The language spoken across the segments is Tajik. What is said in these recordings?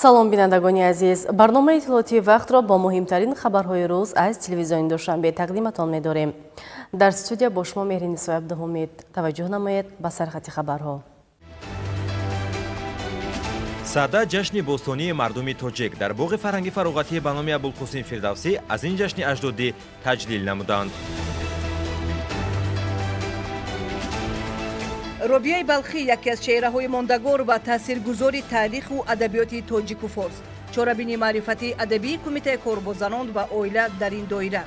Салом, бинандагони азиз. Барномаи иттилоотии вақтро бо муҳимтарин хабарҳои рӯз аз телевизиони Душанбе тақдиматон медорем. Дар студия бо шумо Меҳринисои Абдуҳумид. Таваҷҷӯҳ намоед ба сархати хабарҳо. Сада, ҷашни бостонии мардуми тоҷик. Дар боғи фарҳанги фароғатӣ ба номи Абулқосим Фирдавсӣ аз ин ҷашни аҷдодӣ таҷлил намуданд. Робияи Балхӣ яке аз чеҳраҳои мондагор ва таъсиргузори таъриху адабиёти тоҷику форс. Чорабинии маърифатии адабии Кумитаи кор бо занон ва оила дар ин доира.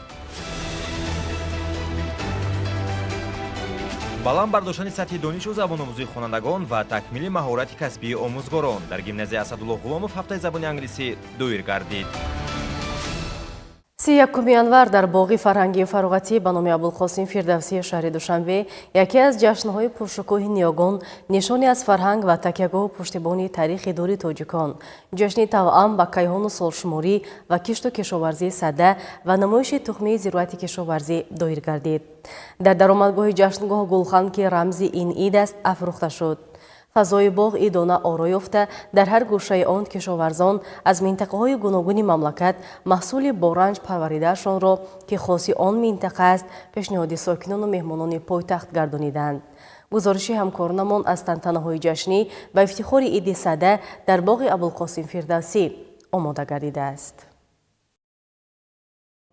Баланд бардоштани сатҳи донишу забономӯзии хонандагон ва такмили маҳорати касбии омӯзгорон, дар гимназияи Асадулло Ғуломов ҳафтаи забони англисӣ доир гардид. 31 январ дар боғи фарҳангию фароғатӣ ба номи Абулқосим Фирдавсии шаҳри Душанбе яке аз ҷашнҳои пуршукӯҳи ниёгон, нишоне аз фарҳанг ва такягоҳу пуштибони таърихи дури тоҷикон, ҷашни тавъам ба кайҳону солшуморӣ ва кишту кишоварзии Сада ва намоиши тухмии зироати кишоварзӣ доир гардид. Дар даромадгоҳи ҷашнгоҳ гулхан, ки рамзи ин ид аст, афрӯхта шуд. Фазои боғ идона оро ёфта, дар ҳар гӯшаи он кишоварзон аз минтақаҳои гуногуни мамлакат маҳсули боранҷ парваридаашонро, ки хоси он минтақа аст, пешниҳоди сокинону меҳмонони пойтахт гардониданд. Гузориши ҳамкоронамон аз тантанаҳои ҷашнӣ ба ифтихори иди Сада дар боғи Абулқосим Фирдавсӣ омода гардидааст.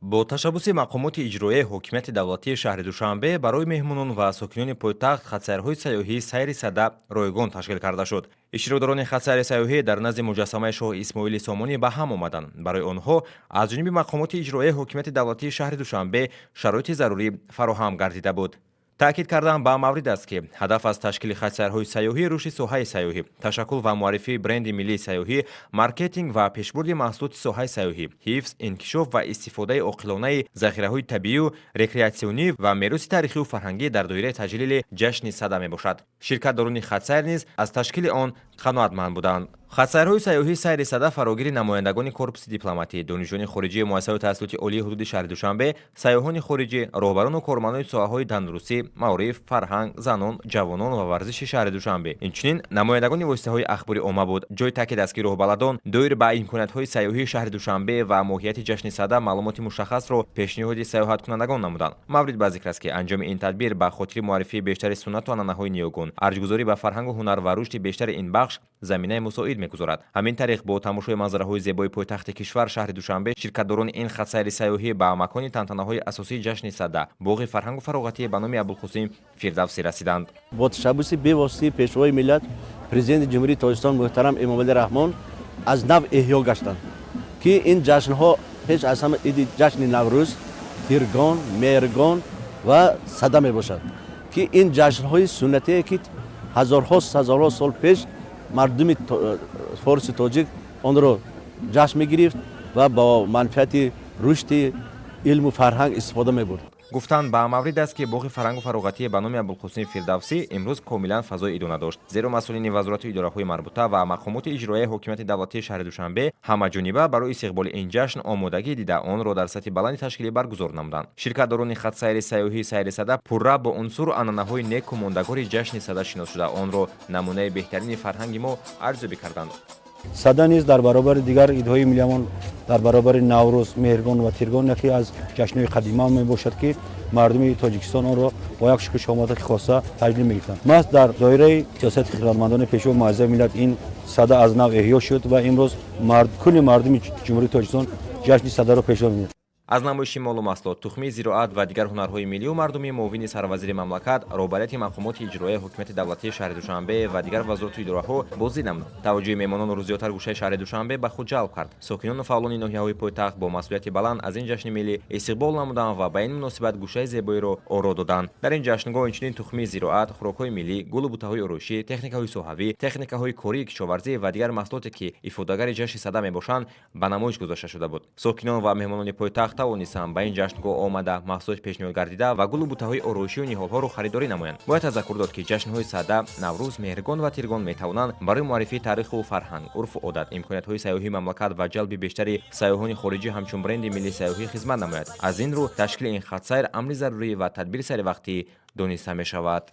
Бо ташаббуси мақомоти иҷроияи ҳокимияти давлатии шаҳри Душанбе барои меҳмонон ва сокинони пойтахт хатсайрҳои сайёҳии «Сайри Сада» ройгон ташкил карда шуд. Иштирокдорони хатсайри сайёҳӣ дар назди муҷассамаи шоҳ Исмоили Сомонӣ ба ҳам омаданд. Барои онҳо аз ҷониби мақомоти иҷроияи ҳокимияти давлатии шаҳри Душанбе шароити зарурӣ фароҳам гардида буд. Таъкид кардан ба маврид аст, ки ҳадаф аз ташкили хатсайрҳои сайёҳӣ рушди соҳаи сайёҳӣ, ташаккул ва муаррифии бренди миллии сайёҳӣ, маркетинг ва пешбурди маҳсулоти соҳаи сайёҳӣ, ҳифз, инкишоф ва истифодаи оқилонаи захираҳои табиию рекреатсионӣ ва мероси тарихию фарҳангӣ дар доираи таҷлили ҷашни Сада мебошад. Ширкатдорони хатсайр низ аз ташкили он қаноатманд буданд. Хатсайрҳои сайёҳии «Сайри Сада» фарогири намояндагони корпуси дипломатӣ, донишҷӯёни хориҷии муассисаҳои таҳсилоти олии ҳудуди шаҳри Душанбе, сайёҳони хориҷӣ, роҳбарону кормандони соҳаҳои тандурустӣ, маориф, фарҳанг, занон, ҷавонон ва варзиши шаҳри Душанбе, инчунин намояндагони воситаҳои ахбори омма буд. Ҷои таъкид аст, ки роҳбаладон доир ба имкониятҳои сайёҳии шаҳри Душанбе ва моҳияти ҷашни Сада маълумоти мушаххасро пешниҳоди сайёҳаткунандагон намуданд. Маврид ба зикр аст, ки анҷоми ин тадбир ба хотири муаррифии бештари суннату анъанаҳои ниёгон, арҷгузорӣ ба фарҳангу ҳунар ва рушди бештари ин бахш заминаи мусоид мегузорад. Ҳамин тариқ, бо тамошои манзараҳои зебои пойтахти кишвар, шаҳри Душанбе, ширкатдорони ин хатсайри сайёҳӣ ба макони тантанаҳои асосии ҷашни Сада, боғи фарҳангу фароғатӣ ба номи Абулқосим Фирдавсӣ расиданд. Бо ташаббуси бевоситаи Пешвои миллат, Президенти Ҷумҳурии Тоҷикистон муҳтарам Эмомалӣ Раҳмон аз нав эҳё гаштанд, ки ин ҷашнҳо пеш аз ҳама иди ҷашни Наврӯз, Тиргон, Меҳргон ва Сада мебошад, ки ин ҷашнҳои суннатие, ки ҳазорҳо ҳазорҳо сол пеш мардуми форси тоҷик онро ҷашн мегирифт ва бо манфиати рушди илму фарҳанг истифода мебурд. Гуфтан ба маврид аст, ки боғи фарҳангу фароғатӣ ба номи Абулқосими Фирдавсӣ имрӯз комилан фазои идона дошт, зеро масъулини вазорату идораҳои марбута ва мақомоти иҷроияи ҳокимияти давлатии шаҳри Душанбе ҳамаҷониба барои истиқболи ин ҷашн омодагӣ дида, онро дар сатҳи баланди ташкилӣ баргузор намуданд. Ширкатдорони хатсайри сайёҳии «Сайри Сада» пурра бо унсуру анъанаҳои неку мондагори ҷашни Сада шинос шуда, онро намунаи беҳтарини фарҳанги мо арзёбӣ карданд. Сада низ дар баробари дигар идҳои миллиамон, дар баробари Наврӯз, Меҳргон ва Тиргон, яке аз ҷашнҳои қадима мебошад, ки мардуми Тоҷикистон онро бо як шукӯҳу шаҳомати хоса таҷлил мегирифтанд. Маҳз дар доираи сиёсати хирадмандони Пешвои муаззами миллат ин Сада аз нав эҳё шуд ва имрӯз кулли мардуми Ҷумҳурии Тоҷикистон ҷашни Садаро пешвоз мегиранд. Аз намоиши молу маҳсулот, тухмии зироат ва дигар ҳунарҳои миллию мардумӣ муовини сарвазири мамлакат, роҳбарияти мақомоти иҷроияи ҳокимияти давлатии шаҳри Душанбе ва дигар вазорату идораҳо боздид намуд. Таваҷҷӯҳи меҳмононро зиёдтар гӯшаи шаҳри Душанбе ба худ ҷалб кард. Сокинону фаъолони ноҳияҳои пойтахт бо масъулияти баланд аз ин ҷашни миллӣ истиқбол намуданд ва ба ин муносибат гӯшаи зебоиро оро доданд. Дар ин ҷашнгоҳ инчунин тухмии зироат, хӯрокҳои миллӣ, гулу бутаҳои ороишӣ, техникаҳои соҳавӣ, техникаҳои кории кишоварзӣ ва дигар маҳсулоте, ки ифодагари ҷашни Сада мебошанд, ба намоиш гузошта шуда буд. Сокинон ва меҳмонони пойтахт тавонистанд ба ин ҷашнгоҳ омада, маҳсулоти пешниҳод гардида ва гулу бутаҳои ороишию ниҳолҳоро харидорӣ намоянд. Бояд тазаккур дод, ки ҷашнҳои Сада, Наврӯз, Меҳргон ва Тиргон метавонанд барои муаррифии таъриху фарҳанг, урфу одат, имкониятҳои сайёҳии мамлакат ва ҷалби бештари сайёҳони хориҷӣ ҳамчун бренди миллии сайёҳӣ хизмат намояд. Аз ин рӯ ташкили ин хатсайр амри зарурӣ ва тадбири саривақтӣ дониста мешавад.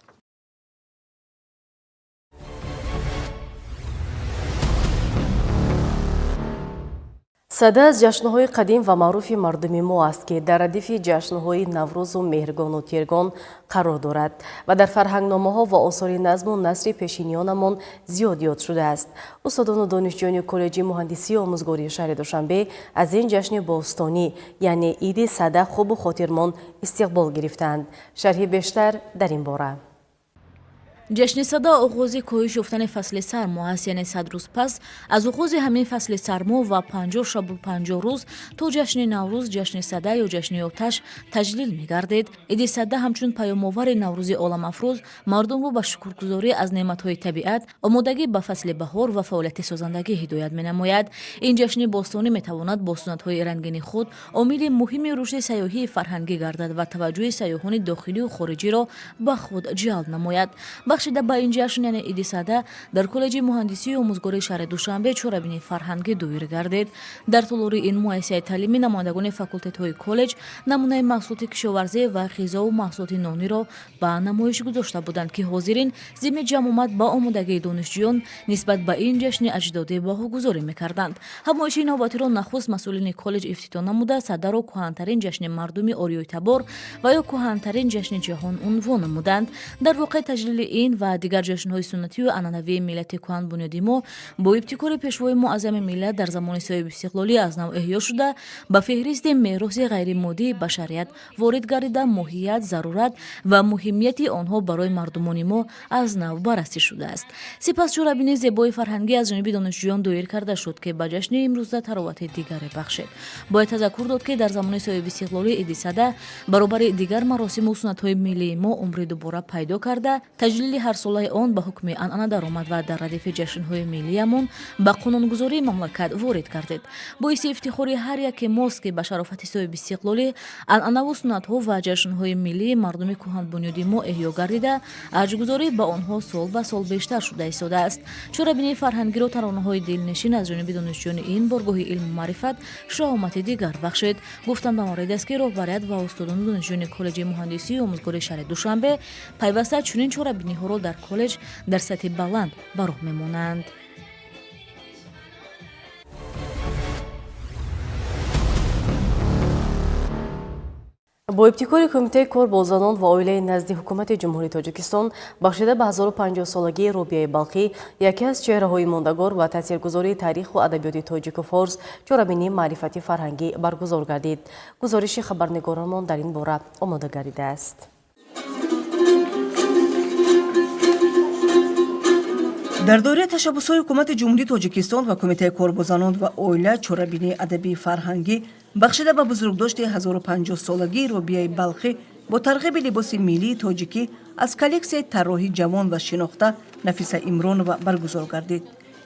Сада аз ҷашнҳои қадим ва маъруфи мардуми мо аст, ки дар радифи ҷашнҳои Наврӯзу Меҳргону Тиргон қарор дорад ва дар фарҳангномаҳо ва осори назму насри пешиниёнамон зиёд ёд шудааст. Устодону донишҷӯёни коллеҷи муҳандисию омӯзгории шаҳри Душанбе аз ин ҷашни бостонӣ, яъне Иди Сада, хубу хотирмон истиқбол гирифтаанд. Шарҳи бештар дар ин бора. Ҷашни Сада оғози коҳиш ёфтани фасли сармо аст, яъне 100 рӯз пас аз оғози ҳамин фасли сармо ва 50 шабу 50 рӯз то ҷашни Наврӯз ҷашни Сада ё ҷашни оташ таҷлил мегардид. Иди Сада ҳамчун паёмовари Наврӯзи оламафрӯз мардумро ба шукргузорӣ аз неъматҳои табиат, омодагӣ ба фасли баҳор ва фаъолияти созандагӣ ҳидоят менамояд. Ин ҷашни бостонӣ метавонад бо суннатҳои рангини худ омили муҳими рушди сайёҳии фарҳангӣ гардад ва таваҷҷӯҳи сайёҳони дохилию хориҷиро ба худ ҷалб намояд. Бахшида ба ин ҷашн, яъне Иди Сада, дар коллеҷи муҳандисию омӯзгории шаҳри Душанбе чорабинии фарҳангӣ доир гардид. Дар толори ин муассисаи таълимӣ намояндагони факултетҳои коллеҷ намунаи маҳсулоти кишоварзӣ ва ғизову маҳсулоти нониро ба намоиш гузошта буданд, ки ҳозирин зимни ҷамъомад ба омодагии донишҷӯён нисбат ба ин ҷашни аҷдодӣ баҳогузорӣ мекарданд. Ҳамоиши навбатиро нахуст масъулини коллеҷ ифтитоҳ намуда, Садаро кӯҳантарин ҷашни мардуми ориёитабор ва ё кӯҳантарин ҷашни ҷаҳон унвон намуданд. Дар воқеъ, таҷлили ин ва дигар ҷашнҳои суннатию анъанавии миллати кӯҳанбунёди мо бо ибтикори Пешвои муаззами миллат дар замони соҳибистиқлолӣ аз нав эҳё шуда, ба феҳристи мероси ғайримоддии башарият ворид гардида, моҳият, зарурат ва муҳимияти онҳо барои мардумони мо аз нав баррасӣ шудааст. Сипас чорабинии зебои фарҳангӣ аз ҷониби донишҷӯён доир карда шуд, ки ба ҷашни имрӯза таровати дигаре бахшид. Бояд тазаккур дод, ки дар замони соҳибистиқлолӣ Иди Сада баробари дигар маросиму суннатҳои миллии мо умри дубора пайдо карда, таҷлили ҳарсолаи он ба ҳукми анъана даромад ва дар радифи ҷашнҳои миллиямон ба қонунгузории мамлакат ворид гардид. Боиси ифтихори ҳар яке мост, ки ба шарофати соҳибистиқлолӣ анъанаву суннатҳо ва ҷашнҳои миллии мардуми кӯҳанбунёди мо эҳё гардида, арҷгузорӣ ба онҳо сол ба сол бештар шуда истодааст. Чорабинии фарҳангиро таронаҳои дилнишин аз ҷониби донишҷӯёни ин боргоҳи илму маърифат шаҳомати дигар бахшид. Гуфтан ба маврид аст, ки роҳбарият ва устодону донишҷӯёни коллеҷи муҳандисию омӯзгории шаҳри Душанбе пайваста чунин чорабиниҳоро дар коллеҷ дар сатҳи баланд ба роҳ мемонанд. Бо ибтикори Кумитаи кор бо занон ва оилаи назди Ҳукумати Ҷумҳурии Тоҷикистон, бахшида ба 1050-солагии Робияи Балхӣ, яке аз чеҳраҳои мондагор ва таъсиргузории таъриху адабиёти тоҷику форс, чорабинии маърифати фарҳангӣ баргузор гардид. Гузориши хабарнигоронмон дар ин бора омода гардидааст. Дар доираи ташаббусҳои Ҳукумати Ҷумҳурии Тоҷикистон ва Кумитаи кор бо занон ва оила чорабинии адабии фарҳангӣ бахшида ба бузургдошти 1050-солагии Робияи Балхӣ бо тарғиби либоси миллии тоҷикӣ аз коллексияи тарроҳи ҷавон ва шинохта Нафиса Имронова баргузор гардид.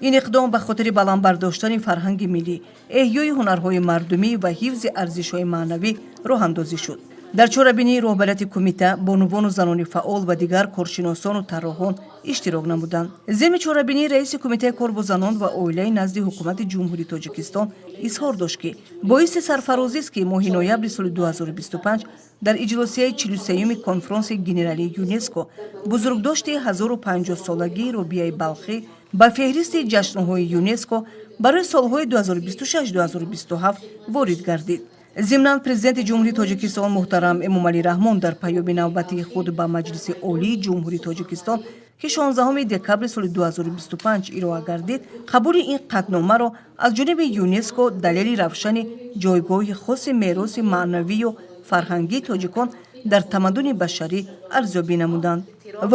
Ин иқдом ба хотири баланд бардоштани фарҳанги миллӣ, эҳёи ҳунарҳои мардумӣ ва ҳифзи арзишҳои маънавӣ роҳандозӣ шуд. Дар чорабинии роҳбарияти кумита, бонувону занони фаъол ва дигар коршиносону тарроҳон иштирок намуданд. Зимни чорабинӣ раиси Кумитаи кор бо занон ва оилаи назди Ҳукумати Ҷумҳурии Тоҷикистон изҳор дошт, ки боиси сарфарозист, ки моҳи ноябри соли 2025 дар иҷлосияи 43-юми конфронси генералии ЮНЕСКО бузургдошти 1050-солагии Робияи Балхӣ ба феҳристи ҷашнҳои ЮНЕСКО барои солҳои 2026-2027 ворид гардид. Зимнан, Президенти Ҷумҳурии Тоҷикистон муҳтарам Эмомалӣ Раҳмон дар паёми навбатии худ ба Маҷлиси Олии Ҷумҳурии Тоҷикистон, ки 16 декабри соли 2025 ироа гардид, қабули ин қатъномаро аз ҷониби ЮНЕСКО далели равшани ҷойгоҳи хоси мероси маънавию фарҳангии тоҷикон дар тамаддуни башарӣ арзёбӣ намуданд.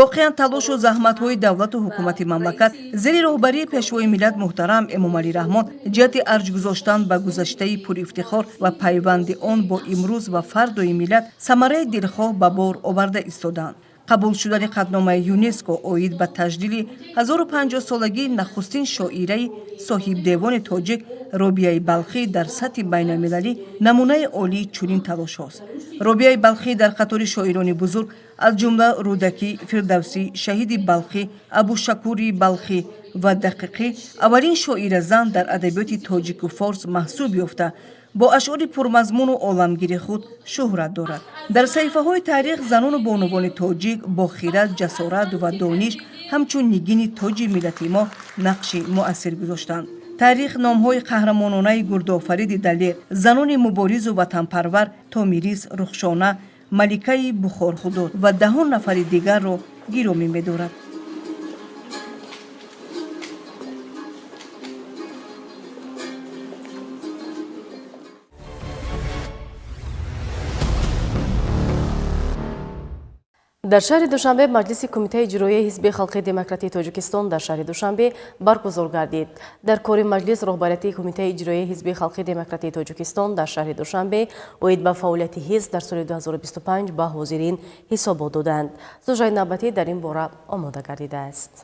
Воқеан, талошу заҳматҳои давлату ҳукумати мамлакат зери роҳбарии Пешвои миллат муҳтарам Эмомалӣ Раҳмон ҷиҳати арҷ гузоштан ба гузаштаи пурифтихор ва пайванди он бо имрӯз ва фардои миллат самараи дилхоҳ ба бор оварда истодаанд. Қабул шудани қатъномаи ЮНЕСКО оид ба таҷлили 1050-солагии нахустин шоираи соҳибдевони тоҷик Робияи Балхӣ дар сатҳи байналмилалӣ намунаи олии чунин талошҳост. Робияи Балхӣ дар қатори шоирони бузург, аз ҷумла Рӯдакӣ, Фирдавсӣ, Шаҳиди Балхӣ, Абушакури Балхӣ ва Дақиқӣ, аввалин шоира зан дар адабиёти тоҷику форс маҳсуб ёфта, бо ашъори пурмазмуну оламгири худ шӯҳрат дорад. Дар саҳифаҳои таърих занону бонувони тоҷик бо хират, ҷасорат ва дониш ҳамчун нигини тоҷи миллати мо нақши муассир гузоштанд. Таърих номҳои қаҳрамононаи гурдофариди далер, занони муборизу ватанпарвар Томирис, Рухшона, маликаи Бухорхудуд ва даҳон нафари дигарро гиромӣ медорад. Дар шаҳри Душанбе маҷлиси Кумитаи иҷроияи Ҳизби халқи демократии Тоҷикистон дар шаҳри Душанбе баргузор гардид. Дар кори маҷлис роҳбарияти Кумитаи иҷроияи Ҳизби халқи демократии Тоҷикистон дар шаҳри Душанбе оид ба фаъолияти ҳизб дар соли 2025 ба ҳозирин ҳисобот доданд. Сужаи навбатӣ дар ин бора омода гардидааст.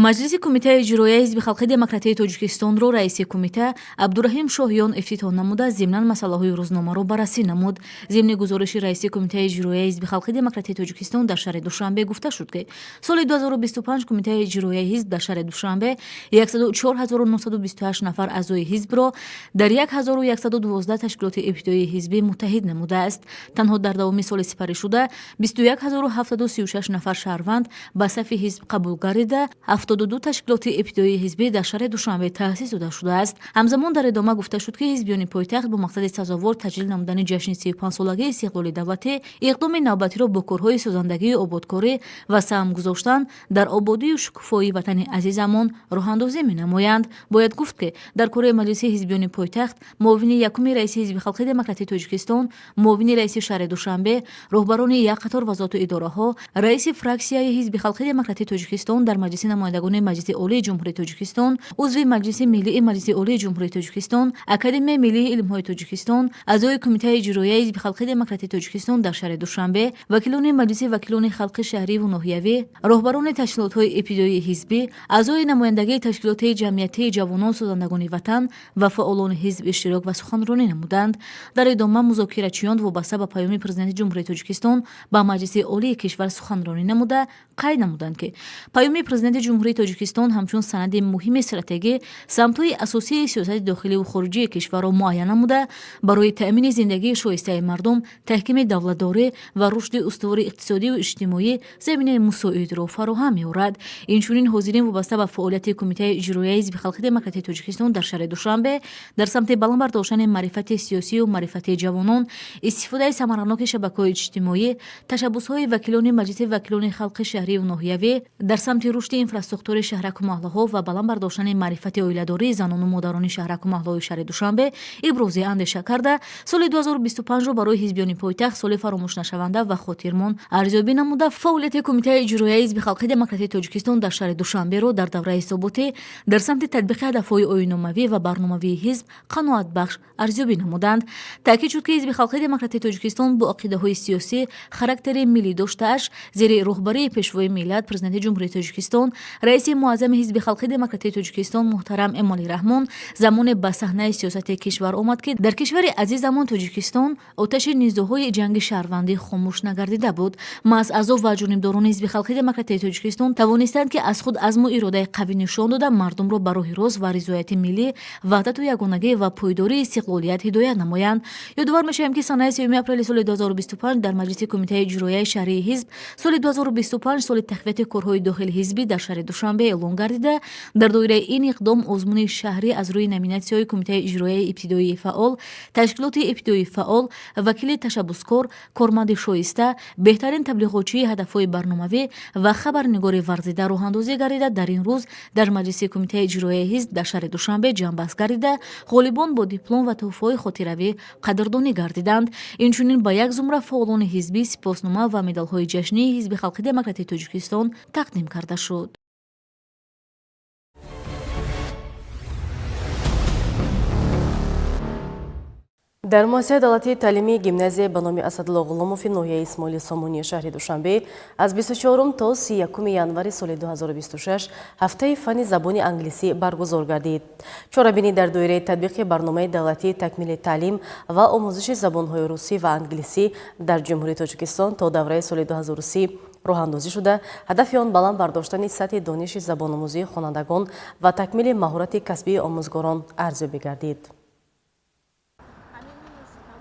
Маҷлиси Кумитаи иҷроияи Ҳизби халқи демократии Тоҷикистонро раиси кумита Абдураҳим Шоҳиён ифтитоҳ намуда, зимнан масъалаҳои рӯзномаро баррасӣ намуд. Зимни гузориши раиси Кумитаи иҷроияи Ҳизби халқи демократии Тоҷикистон дар шаҳри Душанбе гуфта шуд, ки соли 2025 Кумитаи иҷроияи ҳизб дар шаҳри Душанбе 104 928 нафар аъзои ҳизбро дар 1112 ташкилоти ибтидоии ҳизбӣ муттаҳид намудааст. Танҳо дар давоми соли сипаришуда 21 736 нафар шаҳрванд ба сафи ҳизб қабул гардида, 72 ташкилоти ибтидоии ҳизбӣ дар шаҳри Душанбе таъсис дода шудааст. Ҳамзамон дар идома гуфта шуд, ки ҳизбиёни пойтахт бо мақсади сазовор таҷлил намудани ҷашни 35-солагии истиқлоли давлатӣ иқдоми навбатиро бо корҳои созандагию ободкорӣ ва саҳм гузоштан дар ободию шукуфоии ватани азизамон роҳандозӣ менамоянд. Бояд гуфт, ки дар кори маҷлиси ҳизбиёни пойтахт муовини якуми раиси Ҳизби халқи демократии Тоҷикистон, муовини раиси шаҳри Душанбе, роҳбарони як қатор вазорату идораҳо, раиси фраксияи Ҳизби халқи демократии Тоҷикистон дар Маҷлиси намояндагони Маҷлиси Олии Ҷумҳурии Тоҷикистон, узви Маҷлиси Миллии Маҷлиси Олии Ҷумҳурии Тоҷикистон, Академияи миллии илмҳои Тоҷикистон, аъзои Кумитаи иҷроияи Ҳизби халқи демократии Тоҷикистон дар шаҳри Душанбе, вакилони Маҷлиси вакилони халқи шаҳриву ноҳиявӣ, роҳбарони ташкилотҳои ибтидоии ҳизбӣ, аъзои намояндагии ташкилоти ҷамъиятии ҷавонон созандагони ватан ва фаъолони ҳизб иштирок ва суханронӣ намуданд. Дар идома музокирачиён вобаста ба паёми Президенти Ҷумҳурии Тоҷикистон ба Маҷлиси Олии кишвар суханронӣ намуда, қайд намуданд, ки паёми Президенти Ҷумҳурии Тоҷикистон ҳамчун санади муҳими стратегӣ самтҳои асосии сиёсати дохиливу хориҷии кишварро муайян намуда, барои таъмини зиндагии шоистаи мардум, таҳкими давлатдорӣ ва рушди устувори иқтисодиву иҷтимоӣ заминаи мусоидро фароҳам меорад. Инчунин ҳозирин вобаста ба фаъолияти Кумитаи иҷроияи Ҳизби халқи демократии Тоҷикистон дар шаҳри Душанбе дар самти баланд бардоштани маърифати сиёсию маърифати ҷавонон, истифодаи самараноки шабакаҳои иҷтимоӣ, ташаббусҳои вакилони Маҷлиси вакилони халқи шаҳриву ноҳиявӣ дар самти рушди инфраструктураи шаҳраку маҳаллаҳо ва баланд бардоштани маърифати оиладории занону модарони шаҳраку маҳаллаҳои шаҳри Душанбе ибрози андеша карда, соли 2025-ро барои ҳизбиёни пойтахт соли фаромӯшнашаванда ва хотирмон арзёбӣ намуда, фаъолияти Кумитаи иҷроияи Ҳизби халқи демократии Тоҷикистон дар шаҳри Душанберо дар давраи ҳисоботӣ дар самти татбиқи ҳадафҳои оинномавӣ ва барномавии ҳизб қаноатбахш арзёбӣ намуданд. Таъкид шуд, ки Ҳизби халқи демократии Тоҷикистон бо ақидаҳои сиёсӣ, характери миллӣ доштааш, зери роҳбарии Пешвои миллат, Президенти Ҷумҳурии Тоҷикистон, раиси муаззами Ҳизби халқи демократии Тоҷикистон муҳтарам Эмомалӣ Раҳмон замоне ба саҳнаи сиёсати кишвар омад, ки дар кишвари азизамон Тоҷикистон оташи низоъҳои ҷанги шаҳрвандӣ хомӯш нагардида буд. Маҳз аъзо ва ҷонибдорони Ҳизби халқи демократии Тоҷикистон тавонистанд, ки аз худ азму иродаи қавӣ нишон дода, мардумро ба роҳи рост ва ризояти миллӣ, ваҳдату ягонагӣ ва пойдории истиқлолият ҳидоят намоянд. Ёдовар мешавем, ки санаи 3 апрели соли 2025 дар маҷлиси Кумитаи иҷроияи шаҳрии ҳизб соли 2025 соли тақвияти корҳои дохилиҳизбӣ дар шаҳри Душанбе эълон гардида, дар доираи ин иқдом озмуни шаҳрӣ аз рӯи номинатсияҳои Кумитаи иҷроияи ибтидоии фаъол, ташкилоти ибтидоии фаъол, вакили ташаббускор, корманди шоиста, беҳтарин таблиғотчии ҳадафҳои барномавӣ ва хабарнигори варзида роҳандозӣ гардида, дар ин рӯз дар маҷлиси Кумитаи иҷроияи ҳизб дар шаҳри Душанбе ҷамъбаст гардида, ғолибон бо диплом ва тӯҳфаҳои хотиравӣ қадрдонӣ гардиданд. Инчунин ба як зумра фаъолони ҳизбӣ сипоснома ва медалҳои ҷашнии Ҳизби халқи демократии Тоҷикистон тақдим карда шуд. Дар муассисаи давлатии таълимии гимназия ба номи Асадулло Ғуломови ноҳияи Исмоили Сомонии шаҳри Душанбе аз 24 то 31 январи соли 2026 ҳафтаи фанни забони англисӣ баргузор гардид. Чорабинӣ дар доираи татбиқи барномаи давлатии такмили таълим ва омӯзиши забонҳои русӣ ва англисӣ дар Ҷумҳурии Тоҷикистон то давраи соли 2030 роҳандозӣ шуда, ҳадафи он баланд бардоштани сатҳи дониши забономӯзии хонандагон ва такмили маҳорати касбии омӯзгорон арзёбӣ гардид.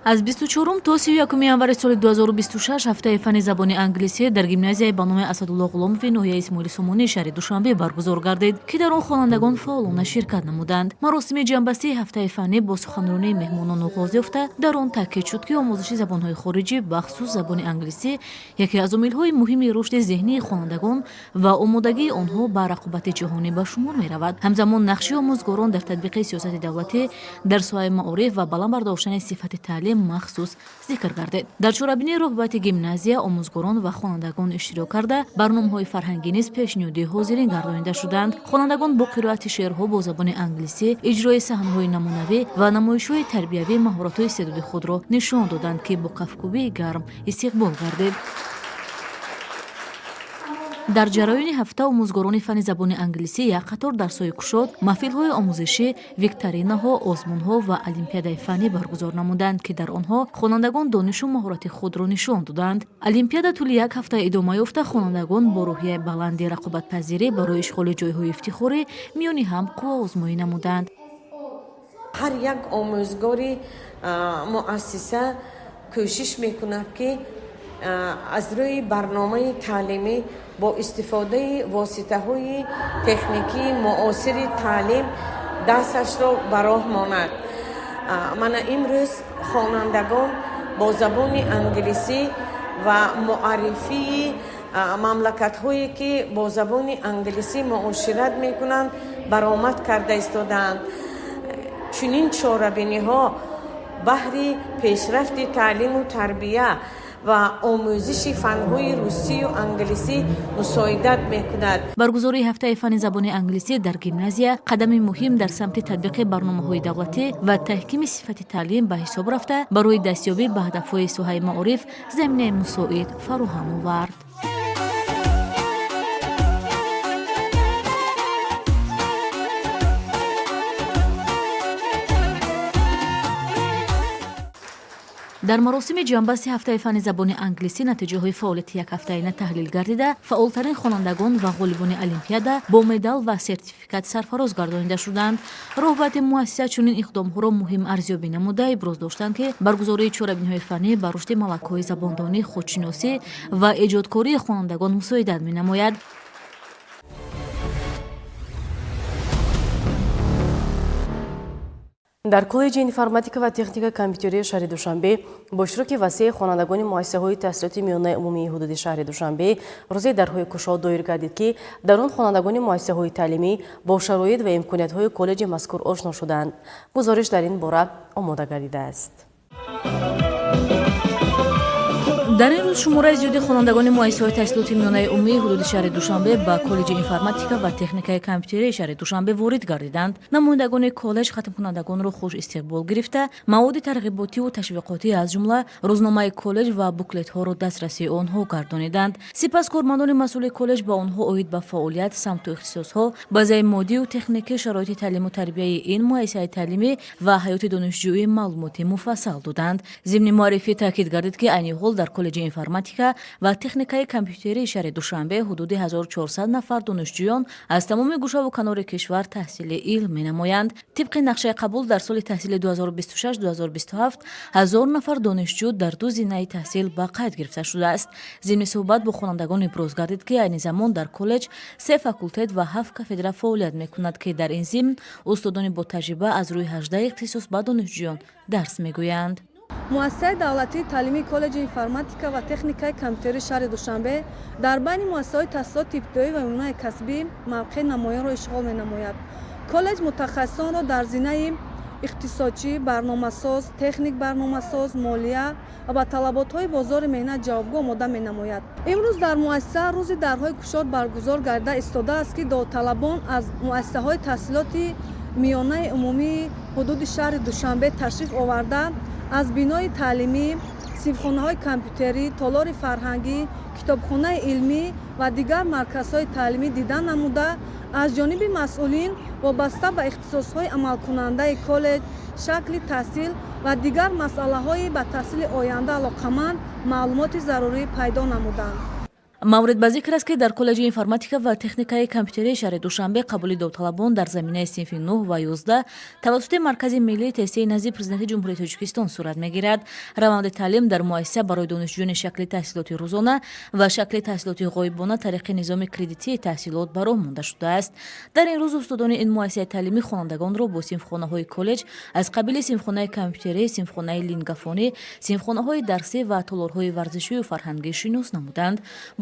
Аз 24 то 31 январи соли 2026 ҳафтаи фанни забони англисӣ дар гимназияи ба номи Асадулло Ғуломови ноҳияи Исмоили Сомонии шаҳри Душанбе баргузор гардид, ки дар он хонандагон фаъолона ширкат намуданд. Маросими ҷамъбастии ҳафтаи фаннӣ бо суханронии меҳмонон оғоз ёфта, дар он таъкид шуд, ки омӯзиши забонҳои хориҷӣ, бахусус забони англисӣ, яке аз омилҳои муҳими рушди зеҳнии хонандагон ва омодагии онҳо ба рақобати ҷаҳонӣ ба шумор меравад. Ҳамзамон нақши омӯзгорон дар татбиқи сиёсати давлатӣ дар соҳаи маориф ва баланд бардоштани сифати таълим махсус зикр гардид. Дар чорабинии роҳбарияти гимназия, омӯзгорон ва хонандагон иштирок карда, барномаҳои фарҳангӣ низ пешниҳоди ҳозирин гардонида шуданд. Хонандагон бо қироати шеърҳо бо забони англисӣ, иҷрои саҳнаҳои намунавӣ ва намоишҳои тарбиявӣ маҳоратҳои истеъдоди худро нишон доданд, ки бо кафкӯбии гарм истиқбол гардид. Дар ҷараёни ҳафта омӯзгорони фанни забони англисӣ як қатор дарсҳои кушод, маҳфилҳои омӯзишӣ, викторинаҳо, озмунҳо ва олимпиадаи фаннӣ баргузор намуданд, ки дар онҳо хонандагон донишу маҳорати худро нишон доданд. Олимпиада тӯли як ҳафта идома ёфта, хонандагон бо рӯҳияи баланди рақобатпазирӣ барои ишғоли ҷойҳои ифтихорӣ миёни ҳам қувваозмоӣ намуданд. Ҳар як омӯзгори муассиса кӯшиш мекунад, ки аз рӯи барномаи таълимӣ бо истифодаи воситаҳои техникии муосири таълим дасташро ба роҳ монад. Мана имрӯз хонандагон бо забони англисӣ ва муаррифии мамлакатҳое, ки бо забони англисӣ муошират мекунанд, баромад карда истодаанд. Чунин чорабиниҳо баҳри пешрафти таълиму тарбия ва омӯзиши фанҳои русию англисӣ мусоидат мекунад. Баргузории ҳафтаи фанни забони англисӣ дар гимназия қадами муҳим дар самти татбиқи барномаҳои давлатӣ ва таҳкими сифати таълим ба ҳисоб рафта, барои дастёбӣ ба ҳадафҳои соҳаи маориф заминаи мусоид фароҳам овард. Дар маросими ҷамъбасти ҳафтаи фанни забони англисӣ натиҷаҳои фаъолияти якҳафтаина таҳлил гардида, фаъолтарин хонандагон ва ғолибони олимпиада бо медал ва сертификат сарфароз гардонида шуданд. Роҳбарияти муассиса чунин иқдомҳоро муҳим арзёбӣ намуда, иброз доштанд, ки баргузории чорабиниҳои фаннӣ ба рушди малакаҳои забондонӣ, худшиносӣ ва эҷодкории хонандагон мусоидат менамояд. Дар коллеҷи информатика ва техникаи компютерии шаҳри Душанбе бо иштироки васеи хонандагони муассисаҳои таҳсилоти миёнаи умумии ҳудуди шаҳри Душанбе рӯзи дарҳои кушод доир гардид, ки дар он хонандагони муассисаҳои таълимӣ бо шароит ва имкониятҳои коллеҷи мазкур ошно шуданд. Гузориш дар ин бора омода гардидааст. Дар ин рӯз шумораи зиёди хонандагони муассисаҳои таҳсилоти миёнаи умумии ҳудуди шаҳри Душанбе ба коллеҷи информатика ва техникаи компютерии шаҳри Душанбе ворид гардиданд. Намояндагони коллеҷ хатмкунандагонро хуш истиқбол гирифта, маводи тарғиботиву ташвиқотӣ, аз ҷумла рӯзномаи коллеҷ ва буклетҳоро дастрасии онҳо гардониданд. Сипас кормандони масъули коллеҷ ба онҳо оид ба фаъолият, самту ихтисосҳо, базаи моддию техникӣ, шароити таълиму тарбияи ин муассисаи таълимӣ ва ҳаёти донишҷӯӣ маълумоти муфассал доданд. Зимни муаррифӣ таъкид гардид, ки айни ҳол дар коллеҷи информатика ва техникаи компютерии шаҳри Душанбе ҳудуди 1400 нафар донишҷӯён аз тамоми гӯшаву канори кишвар таҳсили илм менамоянд. Тибқи нақшаи қабул, дар соли таҳсили 2026-2027 1000 нафар донишҷӯ дар ду зинаи таҳсил ба қайд гирифта шудааст. Зимни суҳбат бо хонандагон иброз гардид, ки айни замон дар коллеҷ се факултет ва ҳафт кафедра фаъолият мекунад, ки дар ин зимн устодони ботаҷриба аз рӯи 18 ихтисос ба донишҷӯён дарс мегӯянд. Муассисаи давлатии таълимии коллеҷи информатика ва техникаи компютерии шаҳри Душанбе дар байни муассисаҳои таҳсилоти ибтидоӣ ва миёнаи касбӣ мавқеи намоёнро ишғол менамояд. Коллеҷ мутахассисонро дар зинаи иқтисодчӣ, барномасоз, техник барномасоз, молия ва ба талаботҳои бозори меҳнат ҷавобгӯ омода менамояд. Имрӯз дар муассиса рӯзи дарҳои кушод баргузор гардида истодааст, ки довталабон аз муассисаҳои таҳсилоти миёнаи умумии ҳудуди шаҳри Душанбе ташриф оварда, аз бинои таълимӣ, синфхонаҳои компютерӣ, толори фарҳангӣ, китобхонаи илмӣ ва дигар марказҳои таълимӣ дидан намуда, аз ҷониби масъулин вобаста ба ихтисосҳои амалкунандаи коллеҷ, шакли таҳсил ва дигар масъалаҳои ба таҳсили оянда алоқаманд маълумоти зарурӣ пайдо намуданд. Маврид ба зикр аст, ки дар коллеҷи информатика ва техникаи компютерии шаҳри Душанбе қабули довталабон дар заминаи синфи 9 ва 11 тавассути Маркази миллии тестии назди Президенти Ҷумҳурии Тоҷикистон сурат мегирад. Раванди таълим дар муассиса барои донишҷӯёни шакли таҳсилоти рӯзона ва шакли таҳсилоти ғоибона тариқи низоми кредитии таҳсилот ба роҳ монда шудааст. Дар ин рӯз устодони ин муассисаи таълимӣ хонандагонро бо синфхонаҳои коллеҷ аз қабили синфхонаи компютерӣ, синфхонаи лингафонӣ, синфхонаҳои дарсӣ ва толорҳои варзишию фарҳангӣ шинос намуданд.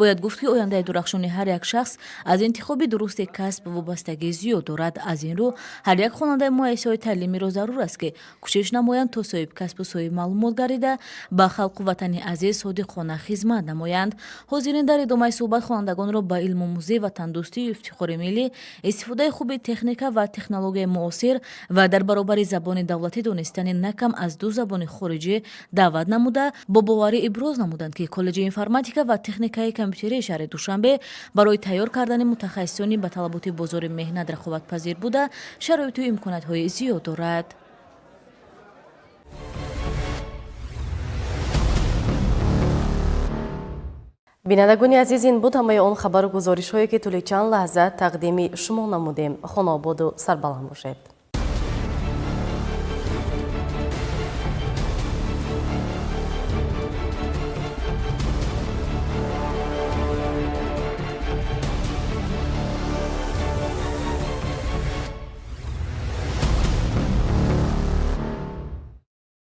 Бояд гуфт, ки ояндаи дурахшони ҳар як шахс аз интихоби дурусти касб вобастагии зиёд дорад. Аз ин рӯ ҳар як хонандаи муассисаҳои таълимиро зарур аст, ки кӯшиш намоянд, то соҳибкасбу соҳибмаълумот гардида, ба халқу ватани азиз содиқона хизмат намоянд. Ҳозирин дар идомаи суҳбат хонандагонро ба илмомӯзӣ, ватандӯстию ифтихори миллӣ, истифодаи хуби техника ва технологияи муосир ва дар баробари забони давлатӣ донистани на кам аз ду забони хориҷӣ даъват намуда, бо боварӣ иброз намуданд, ки коллеҷи информатика ва техникаи компютерии шаҳри Душанбе барои тайёр кардани мутахассисони ба талаботи бозори меҳнат рақобатпазир буда, шароиту имкониятҳои зиёд дорад. Бинандагони азиз, ин буд ҳамаи он хабару гузоришҳое, ки тӯли чанд лаҳза тақдими шумо намудем. Хонаободу сарбаланд бошед.